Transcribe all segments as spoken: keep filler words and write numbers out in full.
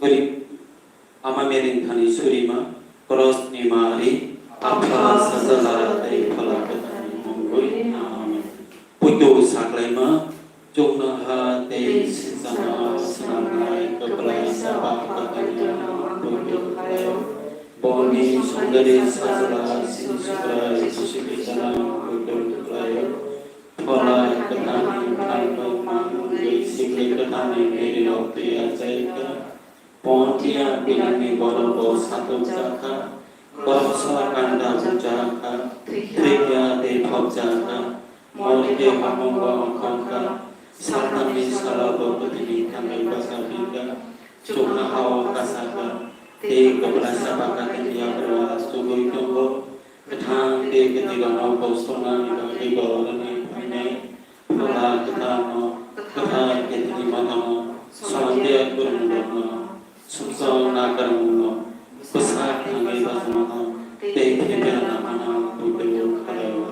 Bwrwi Ama Mering thani surima, Krosni mari, Apha sajala tei Phola Kwtharni mungwi. Amen. Puitu saklaima, chuknoha tei sinchano swnamnai kwplaisa Bapha Kaitorno ang puitu khlaio. Boni songdari sajla sini Subrai Jisu Khristono ang puitu khlaio. Phola Kwtharni phalmung mangwi sikli kwtharni mirino twi achaikha. Pontia Pilatni borok bo satok jakha, koroksa kanda bujakha, thwikha tei phobjakha, morke hamungo ongkhorkha, salnani salo bo kwthwini thangwi bachapikha, chuknohao kasakha, tei kwplaisa bwkha tei yapharo achugwi tongo, kwthang tei kwtwirokno bo soknani bagwi bo oroni phainai. Phola Kwtharno, kwthar khe tini matano, Somatia kwrwngrokno, sumsok nakarmungno, bwsak thangwi bachmano, tei thwikha namano puitu khlaio.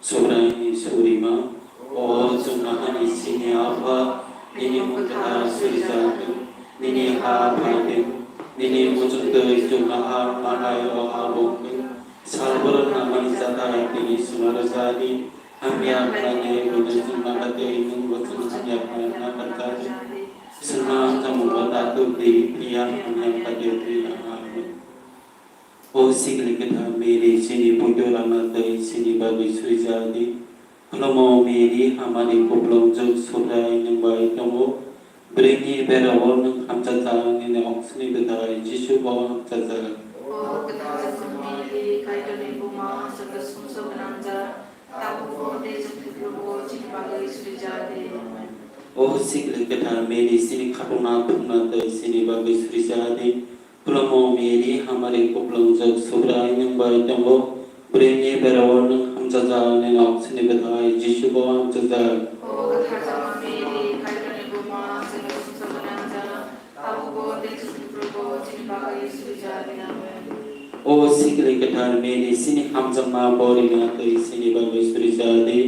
Subraini surima, o chuknohani sini Apha, nini mung kwthar surijathung, nini ha phaithung, nini muchungtwi chuknoha manai o ha bongthung, sal borok namani chathai tini swnamjadi. Hamya khlainai buino chwng nakardi, nwngbo chwng hamya khlaina nakarjadi. Chwngno chamungo datuk di, phiya hamya khlaidi, thwi nang. Amen. O sikli kwthar Mary, chini poito rwna tei chini bagwi surijaidi. Khulumo Mary, hamari kuplung jwk Subrai nwng bai tongo. Bwrwini berao nwng hamchajak, nini oksini bwthai Jisu bo hamchajak. O kwthar Mary, Kaitorni buma, chwngno sumsok gwnangjak, tabukbo tei chwng thwiphrubo chini bagwi surijadi. Amen. O sikli kwthar Mary, chini khatungma thumna tei chini bagwi surijadi. Khulumo Mary, hamari kuplung jwk Subrai nwng bai tongo. Bwrwini berao nwng hamchajak, nini oksini bwthai Jisu bo hamchajak. O kwthar Jama Mary, Kaitorni buma, chwngno sumsok gwnangjak, tabukbo tei chwng thwiphrubo chini bagwi surijadi. Amen. O sikli kwthar Mary, chini hamjakma borina tei chini bagwi surijadi.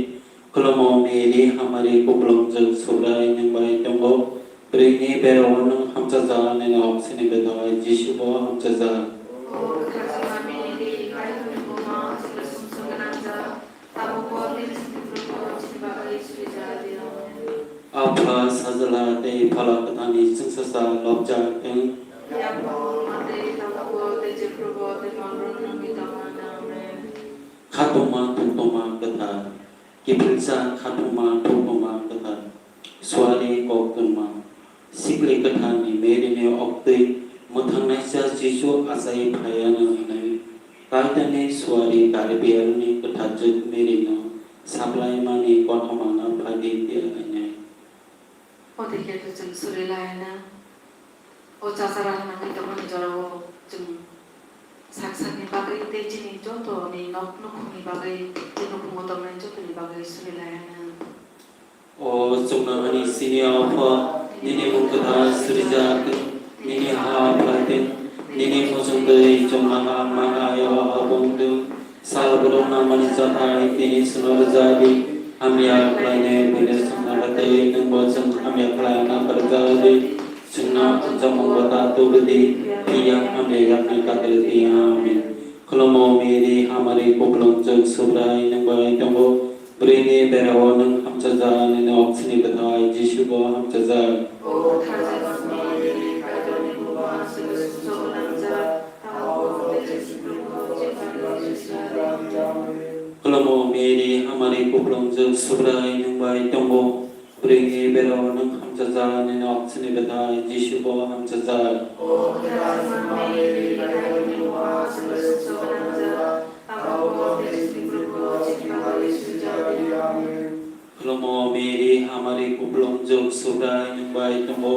Khulumo Mary, hamari kuplung jwk Subrai nwng bai tongo. Bwrwini berao nwng hamchajak, nini oksini bwthai Jisu bo hamchajak. O kwthar Jama Mary, Kaitorni buma, chwngno sumsok gwnangjak, tabukbo tei chwng thwiphrubo chini bagwi surijadi. Amen. Apha, Sajla tei Phola Kwtharni chwngsacha lobjak thung. Phiya bo, omo tei tabukbo tei jephrubo tei monrok nwngwi tongmani. Amen. Khatungma, thungtongma kwthar. Kiphilsa khatungma, thungtongma kwthar, suari koktwma, sikli kwtharni Maryni oktwi mwthangnaisa Jisu achai phaiya hwnwi Kaitorni suari Gabrielni kwthar jwk Maryno saplaimani kothomano phaidi tiya lainai. O tei khe chwng suri laina. O chachara nangwi tongmani jorao chwng sak sakni bagwi tei chini jotoni nok nukhungni bagwi tei nukhungo tongnai jotoni bagwi suri lai anw. O chuknohani sini Apha, nini mung kwthar surijak, nini ha phaitwng, nini muchungtwi chuknoha manai o ha bongtwng. Sal borok nangmani chathai tini chwngno rwjadi, hamya khlainai buino chwng nakardi, nwngbo chwng hamya khlaina nakarjadi. Chwngno hamjakmung bwta tubudi, phiya hamya yakni kakrwdi. Amen. Khulumo Mary, hamari kuplung jwk Subrai nwng bai tongo, bwrwini berao nwng hamchajak, nini oksini bwthai Jisu bo hamchajak. O kwthar Jama Mary, Kaitorni buma, chwngno sumsok gwnangjak, Khulumo Mary, hamari kuplung jwk Subrai nwng bai tongo, bwrwini berao nwng hamchajak, nini oksini bwthai Jisu bo hamchajak. O kwthar Jama Mary, Kaitorni buma, chwngno sumsok gwnangjak, tabukbo tei chwng thwiphrubo chini bagwi surijadi. Amen. Khulumo Mary, hamari kuplung jwk Subrai nwng bai tongo,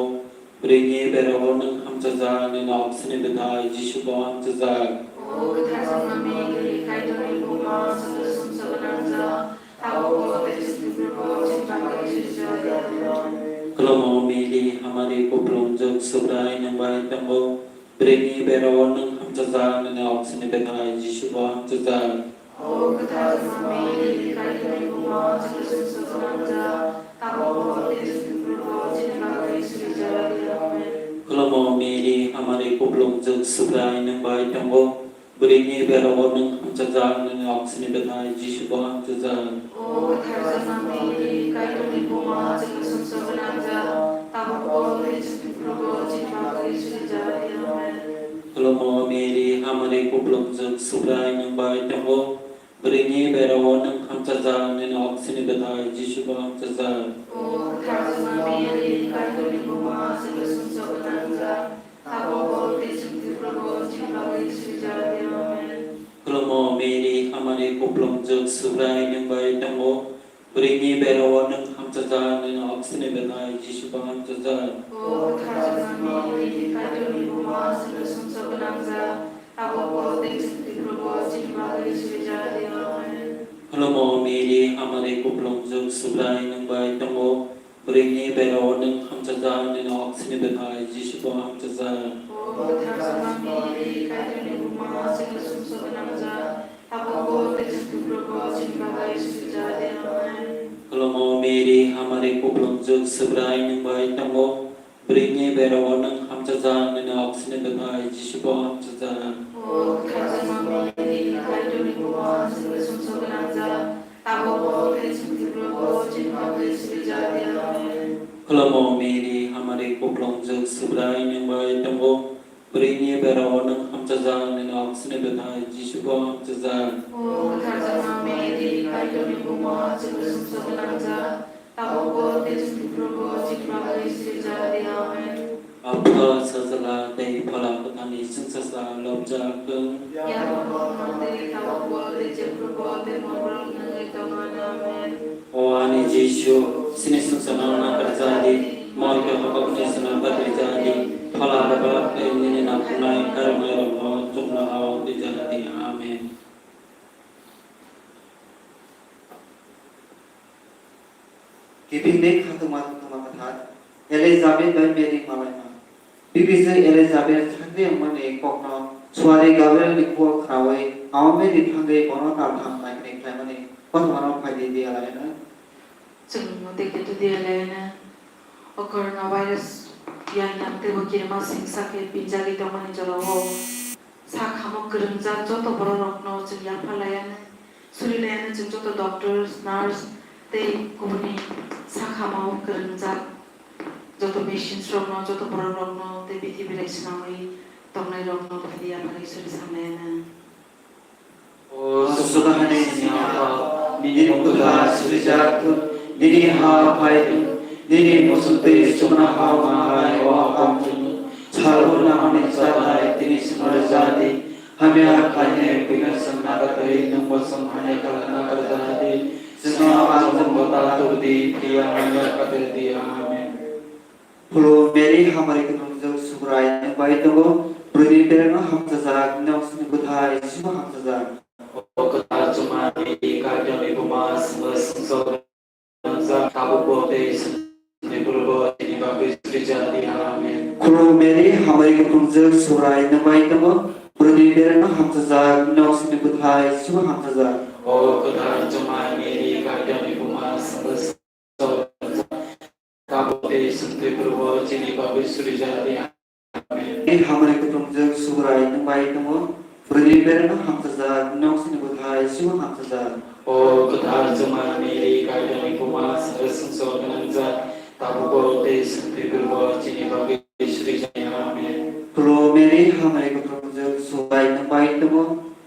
bwrwini berao nwng hamchajak, nini oksini bwthai Jisu bo hamchajak. O kwthar Jama Mary, Kaitorni buma, chwngno sumsok gwnangjak, tabukbo tei chwng thwiphrubo chini bagwi surijadi. Khulumo Mary, hamari kuplung jwk Subrai nwng bai tongo, bwrwini berao nwng hamchajak, nini oksini bwthai Jisu bo hamchajak. O kwthar Jama Mary, Kaitorni buma, chwngno sumsok gwnangjak, tabukbo tei chwng thwiphrubo chini bagwi surijadi. Amen. Khulumo O Mary, hamari kuplungjwk, Subrai nwng bai tongo, bwrwini berao nwng hamchajak, nini oksini bwthai Jisu bo hamchajak. O kwthar Joma Mary, Kaitorni buma, chwngno sumsok gwnang jak, tabukbo tei chwngni phuru bo chini bagwi sirijak. Amen. Khulumo Mary, hamari kuplungjwk, Subrai nwng bai tongo, bwrwini berao nwng hamchajak, nini oksini bwthai Jisu bo hamchajak. O kwthar Joma Mary, Kaitorni buma, chwngno sumsok gwnang jak, tabukbo tei chwngni phuru bo chini bagwi sirijak. Amen. Khulumo Mary, hamari kuplungjwk, Subrai nwng bai tongo, bwrwini berao nwng hamchajak, nini oksini bwthai Jisu bo hamchajak. O kwthar Joma Mary, Kaitorni buma, chwngno sumsok gwnang jak, tabukbo tei chwngni phuru bo chini bagwi sirijak. Amen. Khulumo Mary, hamari kuplungjwk, Subrai nwng bai tongo, bwrwini berao nwng hamchajak, nini oksini bwthai Jisu bo hamchajak. O kwthar Joma Mary, Kaitorni buma, chwngno sumsok gwnang jak, tabukbo tei chwngni phuru bo chini bagwi sirijak. Amen. Khulumo Mary, hamari kuplungjwk, Subrai nwng bai tongo, bwrwini berao nwng hamchajak, nini oksini bwthai Jisu bo hamchajak. O kwthar Joma Mary, Kaitorni buma, chwngno sumsok gwnang jak, tabukbo tei chwngni phuru bo chini bagwi sirijak. Amen. Khulumo Mary, hamari kuplungjwk, Subrai nwng bai tongo, bwrwini berao nwng hamchajak, nini oksini bwthai Jisu bo hamchajak. O kwthar Joma Mary, Kaitorni buma, chwngno sumsok gwnang jak, tabukbo tei chwngni phuru bo chini bagwi sirijak. Amen. Apha, Sajla tei Phola Kwtharni chwngsacha lobjak wng. Yabo bono tei tabukbo tei jephrubo tei morborok wngwi tongmani. Amen. O ani Jisu, chini sumsokno nakarjadi, mol khe hokokni swnam bagwi jadi, phola rwbak tei nini naphunai kharoknairokno chuknohao twijadi. Amen. Kibini khatungma tongthokma kwthar, Elizabeth bai Mary malaima. Bibijwk Elizabeth thangri wngmani kokno suari Gabrielni khuo khnaui, amo Mary thangri bono taltham naikni khlaimani kothomano phaidi diya laina. Chwng tei khe tudia laina. O coronavirus yainang tei bo kirima singsa khe pinjagwi tongmani jorao sak hamok kwrwngjak joto bororokno chwng yapha laianai. Suri laianai chwng joto doctors, nurse tei kubuni sak hamao kwrwngjak joto machines rokno, joto borok rokno tei bithi birai swnamwi tongnai rokno phaidi yapharwi suri samlaianai. O susuga hani sini apa, nini mukha surijak tu, nini ha phai tu, nini musuntwi sumna ha ma hai o apam tu, salur na mani sadai tini sumar jadi, Hamya khlainai buino chwng nakardi, nwngbo chwng hamya khlaina nakarjakdi. Chwngno ang chwngno ta tubudi, phiya hamya khatirdi. Amen. Khulumo Mary, hamari kwthwngjwk Subrai nwng bai tongo, bwrwini berekno hamchajak, nini oksini bwthai Jisu hamchajak. O kwthar Juma Mary, Kaitorni buma, chwngno sumsok Tabukbo tei chwngni phurubo chini bagwi suri jadi. Amen. Khulumo Mary, hamari kwthwngjwk Subrai nwng bai tongo, bwrwini berekno hamchajak, nini oksini bwthai Jisu hamchajak. O kwthar Juma Mary, Kaitorni buma, chwngno sumsok gwnangjak, tabukbo tei chwngni phurubo chini bagwi suri jadi. Amen. Hamari kwthwngjwk Subrai nwng bai tongo, bwrwini berekno hamchajak, nini oksini bwthai Jisu hamchajak. O kwthar Juma Mary, Kaitorni buma, chwngno sumsok gwnangjak, tabukbo tei chwngni phurubo chini bagwi suri jadi. Amen. Khulumo Mary, hamari kwthwngjwk Subrai nwng bai tongo,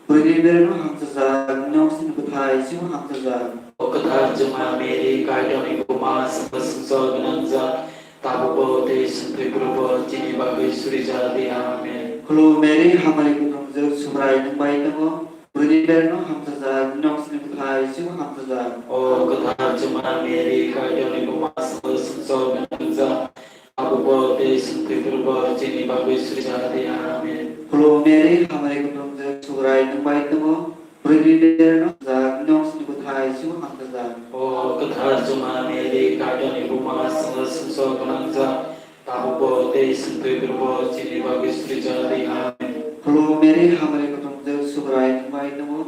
bwrwini berekno hamchajak, nini oksini bwthai Jisu hamchajak. O kwthar Juma Mary, Kaitorni buma, chwngno sumsok gwnangjak, tabukbo tei chwngni phurubo chini bagwi suri jadi. Amen. Khulumo Mary, hamari kwthwngjwk Subrai nwng bai tongo, bwrwini berekno hamchajak, nini oksini bwthai Jisu hamchajak. O kwthar Juma Mary, Kaitorni buma, chwngno sumsok gwnangjak, tabukbo tei chwngni phurubo chini bagwi suri jadi. Amen. Khulumo Mary, hamari kwthwngjwk Subrai nwng bai tongo, bwrwini berekno hamchajak, nini oksini bwthai Jisu hamchajak. O kwthar Juma Mary, Kaitorni buma, chwngno sumsok gwnangjak, tabukbo tei chwngni phurubo chini bagwi suri jadi. Amen. Khulumo Mary, hamari kwthwngjwk Subrai nwng bai tongo,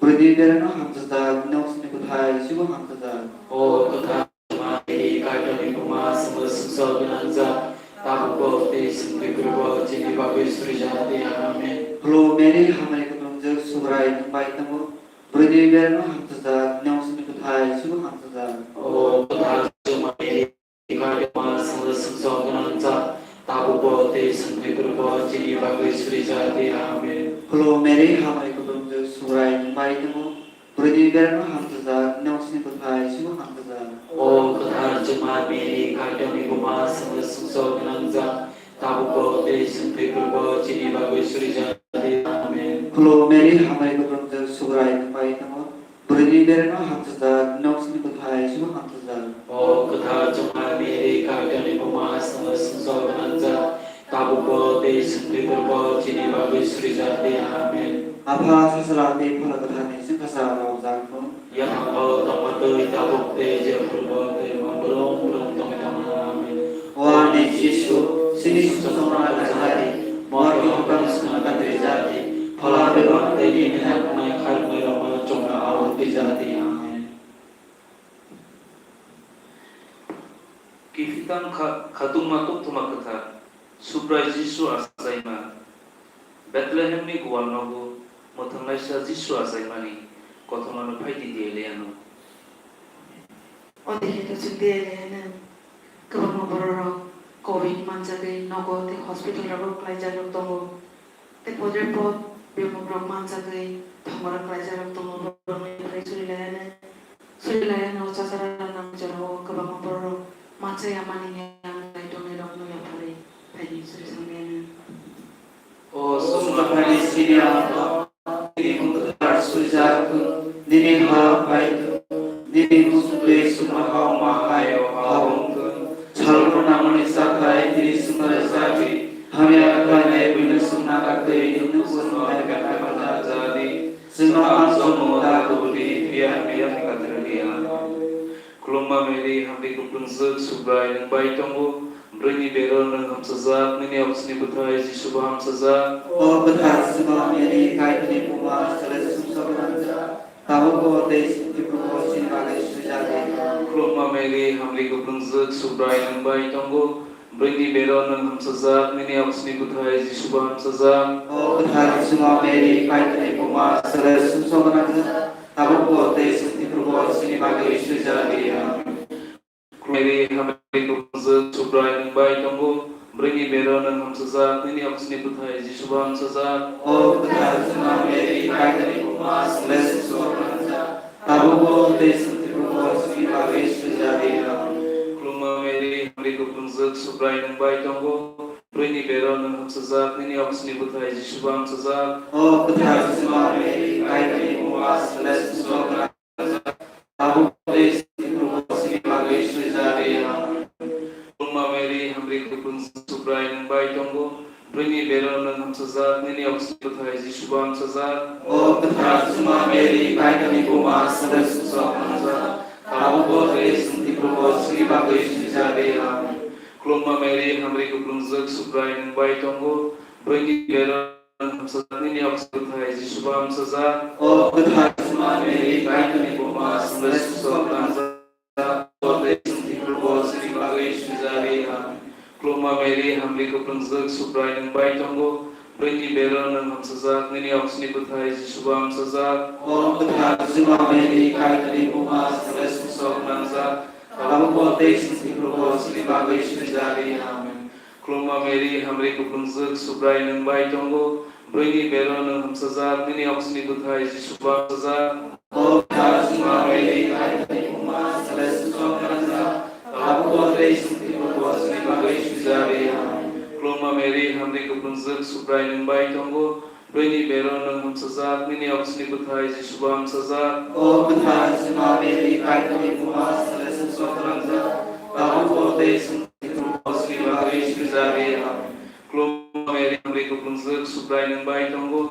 bwrwini berekno hamchajak, nini oksini bwthai Jisu hamchajak. O kwthar Mary, Kaitorni buma, chwngno sumsok gwnangjak, tabukbo Purbo tei chwng thwi purbo chini bagwi suri jati. Amen. Khulum Mary, hamari kwplwngjak, Subrai nwng bai tongo. Bwrwini bera no hamchajak, nini oksini bwthai Jisu hamchajak. O kwthar Juma Mary, Kaitorni buma, chwngno sumsok gwnang jak, tabukbo tei chwng thwi purbo chini bagwi suri jati. Amen. Khulum Mary, hamari kwplwngjak, Subrai nwng bai tongo. Bwrwini bera no hamchajak, nini oksini bwthai Jisu hamchajak. O kwthar Juma Mary, Kaitorni buma, chwngno sumsok gwnang jak, tabukbo tei chwng thwi purbo chini bagwi suri jati. Amen. Khulum Mary, hamari kwplwngjak, Subrai nwng bai tongo. Bwrwini bera no hamchajak, nini oksini bwthai Jisu hamchajak. O kwthar Juma Mary, Kaitorni buma, chwngno sumsok gwnang jak, tabukbo tei chwng thwi purbo chini bagwi suri jati. Amen. Apha, Sajla tei Phola Kwtharni chwngsacha rok jak thung. Yaphango tongma twi tabuk tei jephrubo tei mangborok borok tongwi tongma. Amen. O ani Jisu, chini sumsokma rwjadi, morke hokani songna kati rwjadi, phola bebak tei bini haknai khairoknairokno chongna awrwk twijadi. Amen. Kiphiltang kha-, khatungma koktwma kwthar, Subrai Jisu achaima. Bethlehemni gual nogo mwthangnaisa Jisu achaimani kothomano phai di, di Eliano. O dekhe to chwng di Eliano. Kwbangma bororok covid manjagwi nogo tei hospital rogo klaijak rok tongo. Tei podre pod bemuk rok manjagwi thongora klaijak rok tongo, borokni phai suri laiano. Suri laiano chachara nang jorao kwbangma bororok mansa yamani yang lai tongnai rokno yapharwi phaidi suri sanglaino. O sumlaphani sini ang nini mung kwthar suijak thung, nini ha phai thung, nini muchungtwi sumla ha wngma hai o ha wng thung. Salrok nangmani chathai tini sumna rwjadi, hamya khlainai buino sumna kaktwi nini muchungno hai khe khlai manjak jadi. Chwngno ang chongmung da kubudi, phiya hamya khe katirdi. Amen. Khulumma Mary, hamri kwplwngjak, Subrai nwng bai tongo. Bwrwini bero nwng hamsajak, nini oksini bwthai Jisu bo hamsajak. O kwthar Juma Mary, Kaitorni buma, swlai sumsok gwnangjak, tabukbo tei chwng thwi purbo chini bagwi suri jati. Khulumma Mary, hamri kwplwngjak, Subrai nwng bai tongo. Bwrwini bero nwng hamsajak, nini oksini bwthai Jisu bo hamsajak. O kwthar Juma Mary, Kaitorni buma, swlai sumsok gwnangjak, tabukbo tei chwng thwi purbo chini bagwi suri jati. Amen. Mary, hamri kwplwngjak, Subrai nwng bai tongo. Bwrwini bero nwng hamsajak, nini oksini bwthai Jisu bo hamsajak. O kwthar Juma Mary, Kaitorni buma, swlai sumsok gwnangjak, tabukbo tei chwng thwi purbo chini bagwi suri jati. Amen. Khulumma Mary, hamri kwplwngjak, Subrai nwng bai tongo. Bwrwini bero nwng hamsajak, nini oksini bwthai Jisu bo hamsajak. O kwthar Juma Mary, Kaitorni buma, swlai sumsok gwnangjak, tabuk tei chwng thwi purbo chini bagwi suri jati. Amen. Khulumma Mary, hamri kwplwngjak, Subrai nwng bai tongo. Bwrwini bero nwng hamsajak, nini oksini bwthai Jisu bo hamsajak. O kwthar Juma Mary, Kaitorni buma, swlai sumsok gwnangjak, tabukbo tei chwng thwi purbo chini bagwi suri jati. Amen. Khulumma Mary, hamri kwplwngjak, Subrai nwng bai tongo. Bwrwini bero hamsajak, nini oksini bwthai Jisu bo hamsajak. O kwthar Juma Mary, Kaitorni buma, swlai sumsok gwnangjak, tabukbo tei chwng thwi purbo chini bagwi suri jati. Amen. Khulumma Mary, hamri kwplwngjak, Subrai nwng bai tongo. Bwrwini bero nwng hamsajak, nini oksini bwthai Jisu bo hamsajak. O kwthar Juma Mary, Kaitorni buma, swlai sumsok gwnangjak, tabukbo tei chwng thwi purbo chini bagwi suri jati. Amen. Khulumma Mary, hamri kwplwngjak, Subrai nwng bai tongo. Bwrwini bero nwng hamsajak, nini oksini bwthai Jisu bo hamsajak. O kwthar Juma Mary, Kaitorni buma, swlai sumsok gwnangjak, tabukbo tei chwng thwi purbo chini bagwi suri jati. Amen. Khulumma Mary, hamri kwplwngjak, Subrai nwng bai tongo. Bwrwini bero nwng hamsajak, nini oksini bwthai Jisu bo hamsajak. O kwthar Juma Mary, Kaitorni buma, swlai sumsok gwnangjak, tabukbo tei chwng thwi purbo chini bagwi suri jati. Amen. Khulumma Mary, hamri kwplwngjak, Subrai nwng bai tongo.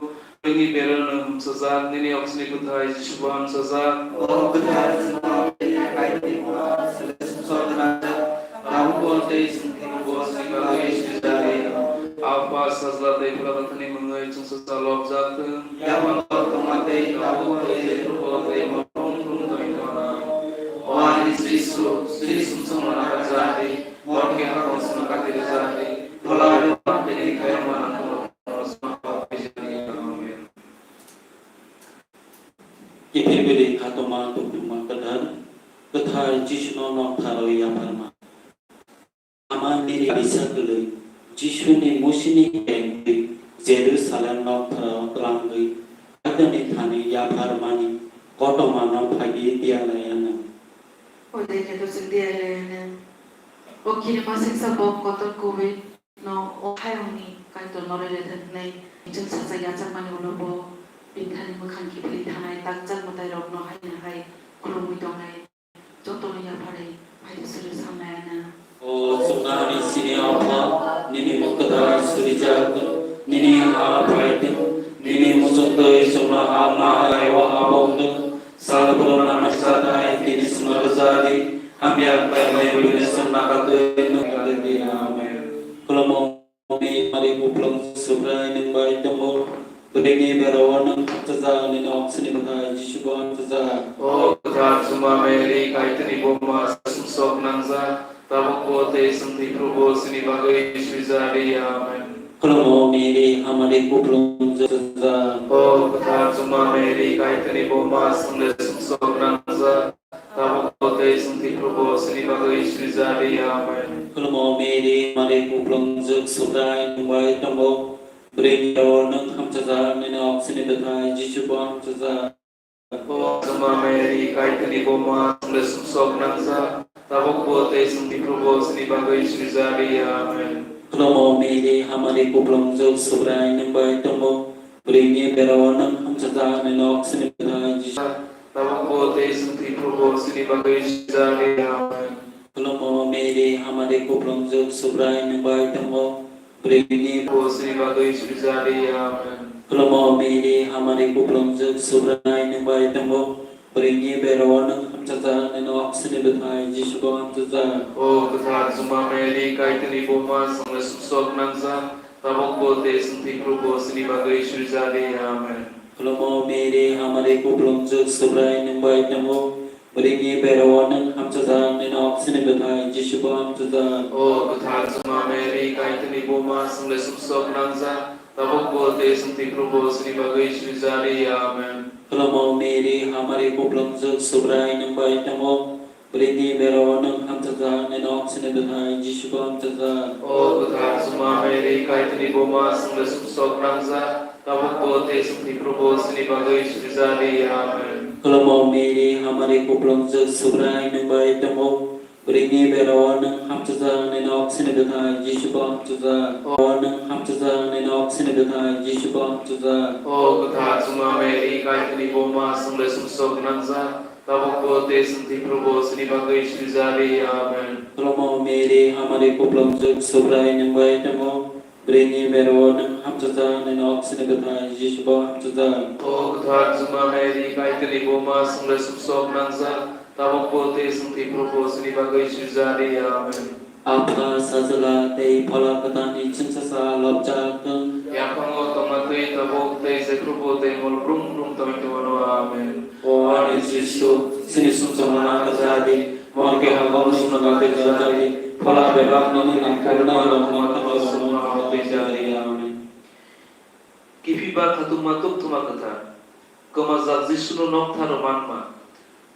Bwrwini bero nwng hamsajak, nini oksini bwthai Jisu bo hamsajak. O kwthar Juma Mary, Kaitorni buma, swlai sumsok gwnangjak, tabukbo tei chwng thwi purbo chini bagwi suri jati. Apha, Sajla tei Phola Kwtharni mungwi chwngsacha lobjak thung. Yaphango tongma tei tabukbo tei jephrubo tei mangpung tong tongwi tongna. O ani Jisu, chini sumsokma nakarjak di, morke hakhor songno kati rwjak di, Ama Tongthokma Kwthar, kwthar Jisuno noktharo yapharma. Ama nini bisa kwlwi, Jisuni musini kengwi Jerusalem noktharo twlangwi Kaitorni thani yapharmani kotomano phaiwi tiyalaiyano. O dekhe to chwng tiyalaiyano. O kirimasingsa bok kotor kubui no o hayungni Kaitor norwi rethek hwnwi chwng sacha yachakmani ulo bo bini thani mwkhang kiphilwi thanai takjak mwtairokno haino hai khulumwi tongnai. Jotono yapharwi phaidi suri samnai ano. O chwngno hani sini Apha, nini mung kwthar surijak, nini ha phaithwng, nini muchungtwi chwngno ha ma hai o ha bo wngthwng. Salbrum nangmani chathai tini chwngno rwjadi, hamya khlainai buino chwng nakatwi nukdi. Amen. Khulumo. Ni mari kuplung Subrai nwng bai tongo. Bwrwini berao nwng hamchajak, nini oksini bwthai Jisu bo hamchajak. O kwthar Juma Mary, Kaitorni buma, sumsok nangjak, tabukbo tei chwng thwi phuru bo chini bagwi suijadi. Amen. Khulumo Mary, hamari kuplung hamchajak. O kwthar Juma Mary, Kaitorni buma, chwngno sumsok nangjak, tabukbo tei chwng thwi phuru bo chini bagwi suijadi. Amen. Khulumo Mary, hamari kuplung hamchajak, Subrai nwng bai tongo. Bwrwini berao nwng hamchajak, nini oksini bwthai Jisu bo hamchajak. O Juma Mary, Kaitorni buma, chwngno sumsok nangjak, tabukbo tei chwng thwi phuru bo chini bagwi suijadi. Amen. Khulumo Mary, hamari kuplung hamchajak, Subrai nwng bai tongo. Bwrwini berao nwng hamchajak, nini oksini bwthai Jisu. Tabukbo tei chwng thwi phuru bo chini bagwi suijadi. Amen. Khulumo Mary, hamari kuplung hamchajak, Subrai nwng bai tongo. Bwrwini bo chini bagwi suijadi. Amen. Khulumo Mary, hamari kuplung hamchajak, Subrai nwng bai tongo. Bwrwini berao nwng hamchajak, nini oksini bwthai Jisu bo hamchajak. O kwthar Juma Mary, Kaitorni buma, chwngno sumsok nangjak, tabukbo tei chwng thwi phuru bo chini bagwi suijadi. Amen. Khulumo Mary, hamari kuplung hamchajak, Subrai nwng bai tongo. Bwrwini berao nwng hamchajak, nini oksini bwthai Jisu bo hamchajak. O kwthar Juma Mary, Kaitorni buma, chwngno sumsok nangjak, tabukbo tei chwng thwi phuru bo chini bagwi suijadi. Amen. Khulumo Mary, hamari kuplung hamchajak, Subrai nwng bai tongo. Bwrwini berao nwng hamchajak, nini oksini bwthai Jisu bo hamchajak. O kwthar Juma Mary, Kaitorni buma, chwngno sumsok nangjak, tabukbo tei chwng thwi phuru bo chini bagwi suijadi. Amen. Khulumo Mary, hamari kuplung hamchajak, Subrai nwng bai tongo. Bwrwini berao nwng hamchajak, nini oksini bwthai Jisu bo hamchajak. O nwng hamchajak, nini oksini bwthai Jisu bo hamchajak. O kwthar Juma Mary, Kaitorni buma, chwngno sumsok nangjak, tabukbo tei chwng thwi phuru bo chini bagwi suijadi. Amen. Khulumo Mary, hamari kuplung hamchajak, Subrai nwng bai tongo. Bwrwini berao nwng hamchajak, nini oksini bwthai Jisu bo hamchajak. O kwthar Juma Mary, Kaitorni buma, chwngno sumsok nangjak, tabukbo tei chwng thwi phuru bo chini bagwi suijadi. Amen. Apha, Sajla tei Phola Kwthar ni chwngsacha lobjak thung. Yaphango tongma twi tabuk tei jephru bo tei mol brum brum tongwi tongmano. Amen. O ani Jisu, chini sumsokno nakarjadi, mol keha gomni sumno nakarjadi, phola bebak nini nangkuknai rokno nakarjadi. Amen. Kiphilba khatungma tukthuma kwthar, kwmajak Jisuno noktharo manma,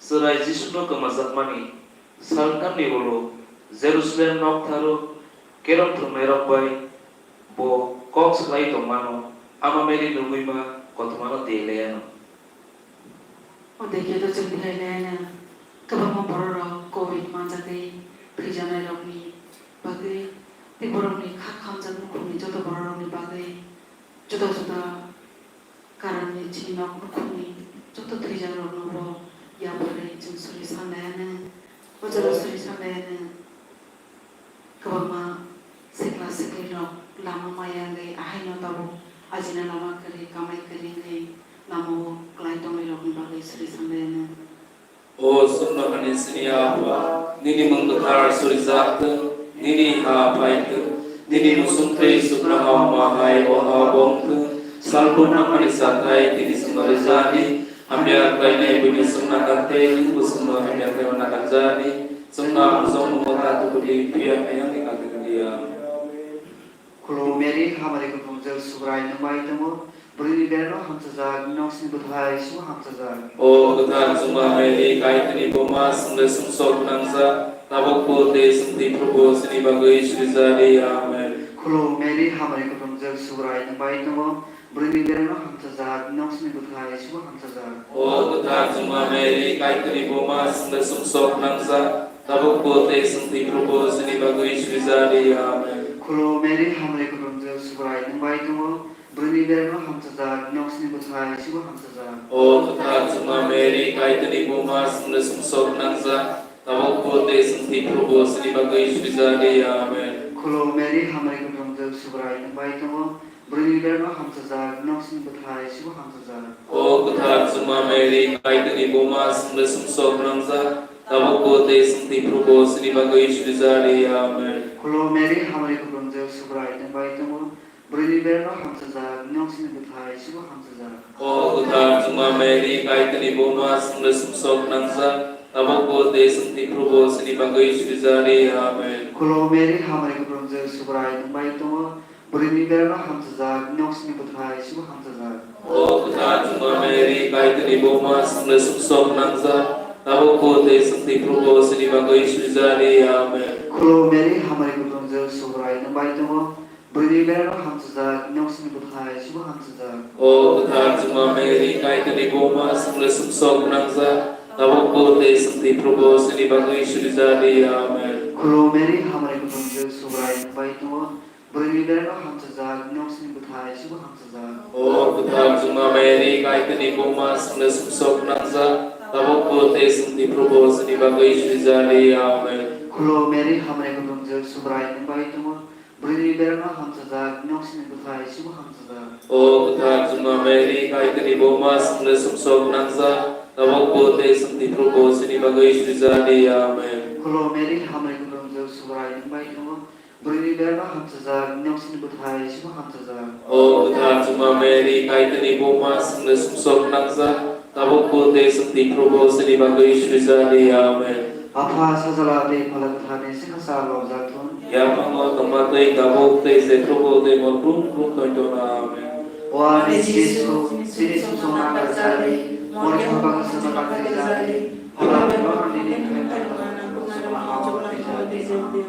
chwrai Jisuno kwmajakmani salthamni ulo Jerusalem noktharo kerong thwngnairok bai bo kok swlai tongmano, Ama Mary nugwi ma kothomano tiyalaiyano. O dekhe to chwng tiyalaiyano kwbangma bororok covid manjagwi thwijanairokni bagwi tei borokni kha khamjak nukhungni joto bororokni bagwi juda juda karonni chini nok nukhungni joto thwijakrokno bo yapharwi chwng suri sanlaiyano, o jora suri sanlaiyano. Kwbangma sikla siklirok lama maya wngwi ahaino tabuk ajina lama kwrwi, kamai kwrwi wngwi lamao kwlai tongnairokni bagwi suri sanlaiyano. O chwngno hani sini Apha, nini mung kwthar surijak thung, nini ha phai thung, nini muchung twi chuknoha wngma hai o ha bo wng thung. Salbrum nangmani chathai tini chwngno rwjadi, hamya khlainai buino chwng nakar tei nwngbo chwngno hamya khlaima nakarjadi. Chwngno amjokmungo ta tubu di, phiya hayungni kagwi rwdi. Amen. Khulum Mary, hamari kuplungjak Subrai nwng bai tongo, Bwrwini berno hamchajak, nini ongsini bwthai sibo hamchajak. O kwthar chwngma Mary, Kaitorni buma, chwngno sumsok gwnangjak, tabukbo tei chwng thwi phuru bo chini bagwi suri ja di. Amen. Khulum Mary, hamari kwpwngjak, Subrai nwng bai tongo, bwrwini berno hamchajak, nini ongsini bwthai sibo hamchajak. O kwthar chwngma Mary, Kaitorni buma, chwngno sumsok gwnangjak, tabukbo tei chwng thwi phuru bo chini bagwi suri ja di. Amen. Khulum Mary, hamari kwpwngjak, Subrai nwng bai tongo, bwrwini berno hamchajak, nini ongsini bwthai sibo hamchajak. O kwthar chwngma Mary, Kaitorni buma, chwngno sumsok gwnangjak, tabukbo tei chwng thwi phuru bo chini bagwi suri ja di. Amen. Khulum Mary, hamari kwpwngjak, Subrai nwng bai tongo, bwrwini berno hamchajak, nini ongsini bwthai sibo hamchajak. O kwthar chwngma Mary, Kaitorni buma, chwngno sumsok gwnangjak, tabukbo tei chwng thwi phuru bo chini bagwi suri ja di. Amen. Khulum Mary, hamari kwpwngjak, Subrai nwng bai tongo, bwrwini berno hamchajak, nini ongsini bwthai sibo hamchajak. O kwthar chwngma Mary, Kaitorni buma, chwngno sumsok gwnangjak, tabukbo tei chwng thwi phuru bo chini bagwi suri ja di. Amen. Khulum Mary, hamari kwpwngjak, Subrai nwng bai tongo, bwrwini berno hamchajak, nini ongsini bwthai sibo hamchajak. O kwthar chwngma Mary, Kaitorni buma, chwngno sumsok gwnangjak, tabukbo tei chwng thwi phuru bo chini bagwi suri ja di. Amen. Khulum Mary, hamari kwpwngjak, Subrai nwng bai tongo, bwrwini berno hamchajak, nini ongsini bwthai sibo hamchajak. O kwthar chwngma Mary, Kaitorni buma, chwngno sumsok gwnangjak, tabukbo tei chwng thwi phuru bo chini bagwi suri ja di. Amen. Khulum Mary, hamari kwpwngjak, Subrai nwng bai tongo, bwrwini berno hamchajak, nini ongsini bwthai sibo hamchajak. O kwthar chwngma Mary, Kaitorni buma, chwngno sumsok gwnangjak, tabukbo tei chwng thwi phuru bo chini bagwi suri ja di. Amen. Khulum Mary, hamari kwpwngjak, Subrai nwng bai tongo, bwrwini berno hamchajak, nini ongsini bwthai sibo hamchajak. O kwthar chwngma Mary, Kaitorni buma, chwngno sumsok gwnangjak, tabukbo tei chwng thwi phuru bo chini bagwi suri ja di. Amen. Khulum Mary, hamari kwpwngjak, Subrai nwng bai tongo, bwrwini berno hamchajak, nini ongsini bwthai sibo hamchajak. O kwthar chwngma Mary, Kaitorni buma, chwngno sumsok gwnangjak, tabukbo tei chwng thwi phuru bo chini bagwi suri ja di. Amen. Apha, Sajla tei Phola Kwtharni sengkha sal lobjak thun. Yaphango tongma tei tabuk tei jephrubo tei mol brum brum toito na. Amen. O ani Jisu, chini sumsokna rwjadi, morikha baksa baksa rwjadi, phola bebak nini khaimani sumsokna hao twijadi.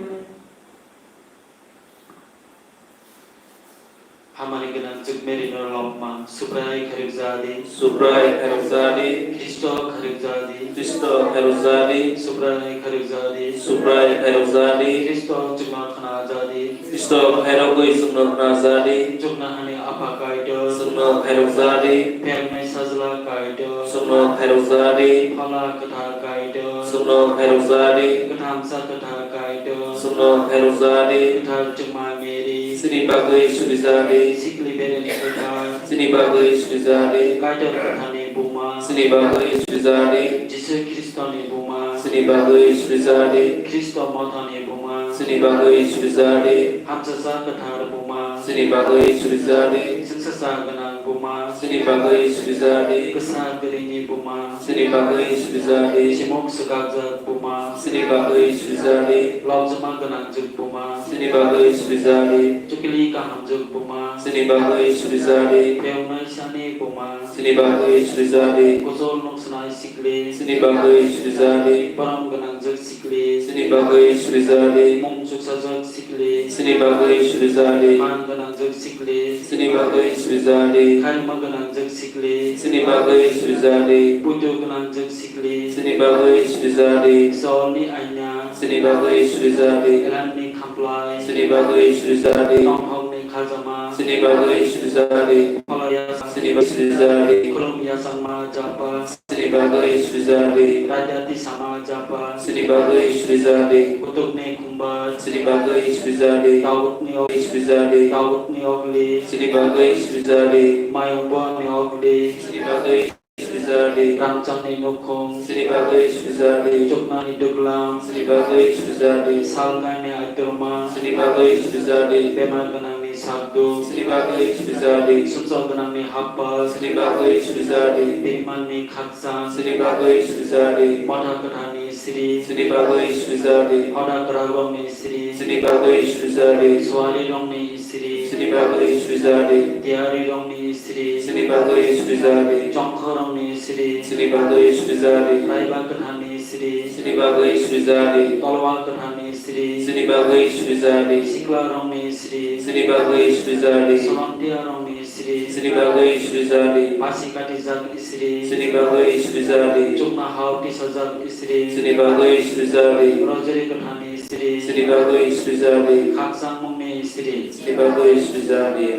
Hamari gwnang Chwk Mary no lobma, Subrai khairokjadi. Subrai khairokjadi. Khristo khairokjadi. Khristo khairokjadi. Subrai khairokjadi. Subrai khairokjadi. Khristo chwngno khnajadi. Khristo khairogwi chwngno khnajadi. Chuknohani Apha Kaitor. Chwngno khairokjadi. Phermai Sajla Kaitor. Chwngno khairokjadi. Phola Kwthar Kaitor. Chwngno khairokjadi. Kwthamsa Kwthar Kaitor. Chwngno khairokjadi. Kwthar Chwngma Mary. Chini bagwi surijadi. Sikli bereni kwthar. Chini bagwi surijadi. Kaitor Kwtharni buma. Chini bagwi surijadi. Jisu Khristoni buma. Chini bagwi surijadi. Khristo mothani buma. Chini bagwi surijadi. Hamsasa Kwthar buma. Chini bagwi surijadi. Chwngsasa gwnang buma. Chini bagwi surijadi. Kwsa kwrwini buma. Chini bagwi surijadi. Simuk swkakjak buma. Chini bagwi surijadi. Lobjama gwnangjwk buma. Chini bagwi surijadi. Chukli kahamjwk buma. Chini bagwi surijadi. Phewnai sani buma. Chini bagwi surijadi. Kuchuk nuksanai sikli. Chini bagwi surijadi. Borom gwnangjwk sikli. Chini bagwi surijadi. Mung chuksajak sikli. Chini bagwi surijadi. Man gwnangjwk sikli. Chini bagwi surijadi. Khaima gwnangjwk sikli. Chini bagwi surijadi. Puitu gwnangjwk sikli. Chini bagwi surijadi. Sorni aina. Chini bagwi surijadi. Elamni khamplai. Chini bagwi surijadi. Tongthokni khajama. Chini bagwi surijadi. Phola yasang. Chini bagwi surijadi. Khulum yasangma japa. Chini bagwi surijadi. Raida tisama japa. Chini bagwi surijadi. Kutukni khumbar. Chini bagwi surijadi. Daudni og-, surijadi. Daudni ogli. Chini bagwi surijadi. Mayung boni ogli. Chini bagwi surijadi. Rangchakni nukhung. Chini bagwi surijadi. Chuknani duglam. Chini bagwi surijadi. Salkaini aitorma. Chini bagwi surijadi. Bemar gwnangni sakduk. Chini bagwi sujadi. Sumsok gwnangni haphal. Chini bagwi sujadi. Teimanni khakchang. Chini bagwi sujadi. Motha kwtharni sri. Chini bagwi sujadi. Hoda kwrakrokni sri. Chini bagwi sujadi. Suarirokni sri. Chini bagwi sujadi. Tiyarirokni sri. Chini bagwi sujadi. Chongkhorokni sri. Chini bagwi sujadi. Raiba kwtharni sri. Chini bagwi sujadi. Tolwa kwtharni sri. Chini bagwi sujadi. Siklarokni sri. Chini bagwi sujadi. Solontiyarokni sri. Chini bagwi sujadi. Pasi katijak sri. Chini bagwi sujadi. Chuknohao tisajak sri. Chini bagwi sujadi. Rojri kwtharni sri. Chini bagwi sujadi. Khakchangmungni sri. Chini bagwi sujadi.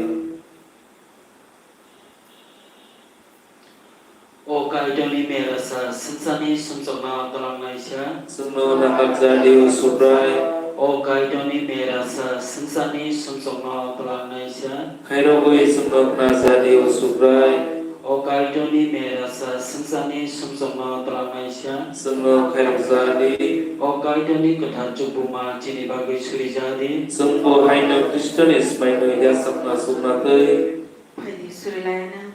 O Kaitorni merasa swngcharni sumsokno twlangnaisa. Chwngno nangkukjadi, O Subrai. O Kaitorni merasa swngcharni sumsokno twlangnaisa. Khairogwi chwngno khnajadi, O Subrai. O Kaitorni merasa swngcharni sumsokno twlangnaisa. Chwngno khairokjadi. O Kaitorni kwthar chukbuma chini bagwi surijadi. Chwngbo haino Khristoni swmaino yachakna chukna twi. Phaidi surilaina.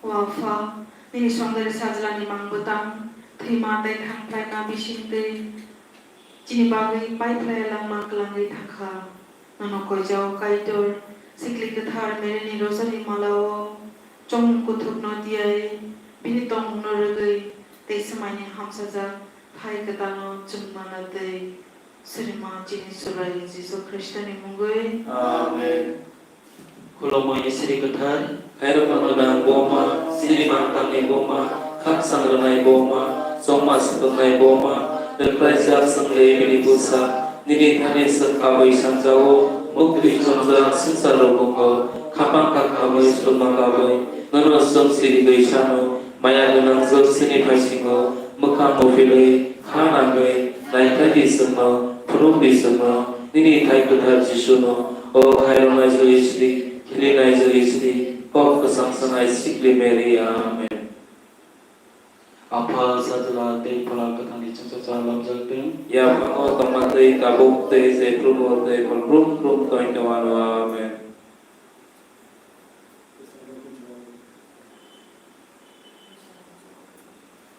O Apha, nini songdari sajlani mang bwtang, thwima tei thangphlaima bising twi chini bagwi paiphlaiya langma kwlangwi thangkha. Nono koijao Kaitor, sikli kwthar Maryni rosari malao chongmung kuthukno tiyai, bini tongmungno rwgwi tei swmaini hamsajak phai kwtalno chwng manna twi. Srima chini Subrai Jisu Khristoni mungwi. Amen. Khulumui Isri kwthar. Khairokma gwnang Buma, sini mangtangni Buma, khakchang rwnai Buma, chongma swkwngnai Buma, rwkhlaijak chwng Lebini bwsa, nini thani chwng kabui sanjao, muktwi chongjak swngchar rwkhugo, khapang kha khamui swlwkma kabui, nono chwng sirigwi sano, maya gwnang jwk chini phaisingo, mwkhang muphilwi, kha nangwi, naikhlai di chwngno, phunuk di chwngno, nini thai kwthar Jisuno, o khairoknai jwk Isri, khilinai jwk Isri, kok kwchang sanai sikli Mary. Amen. Apha, Sajla tei Phola Kwthangni chwngsacha labjak tong. Yaphango tongma tei tabuk tei jephrubo tei phalbrum brum toito ano. Amen.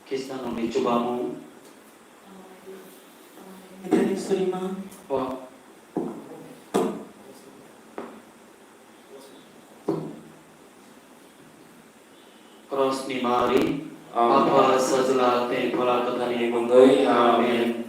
Khristanrokni chubamung. Mithani surima. Krosni mari. Amen. Apha, Sajla tei Phola Kwtharni mungwi. Amen.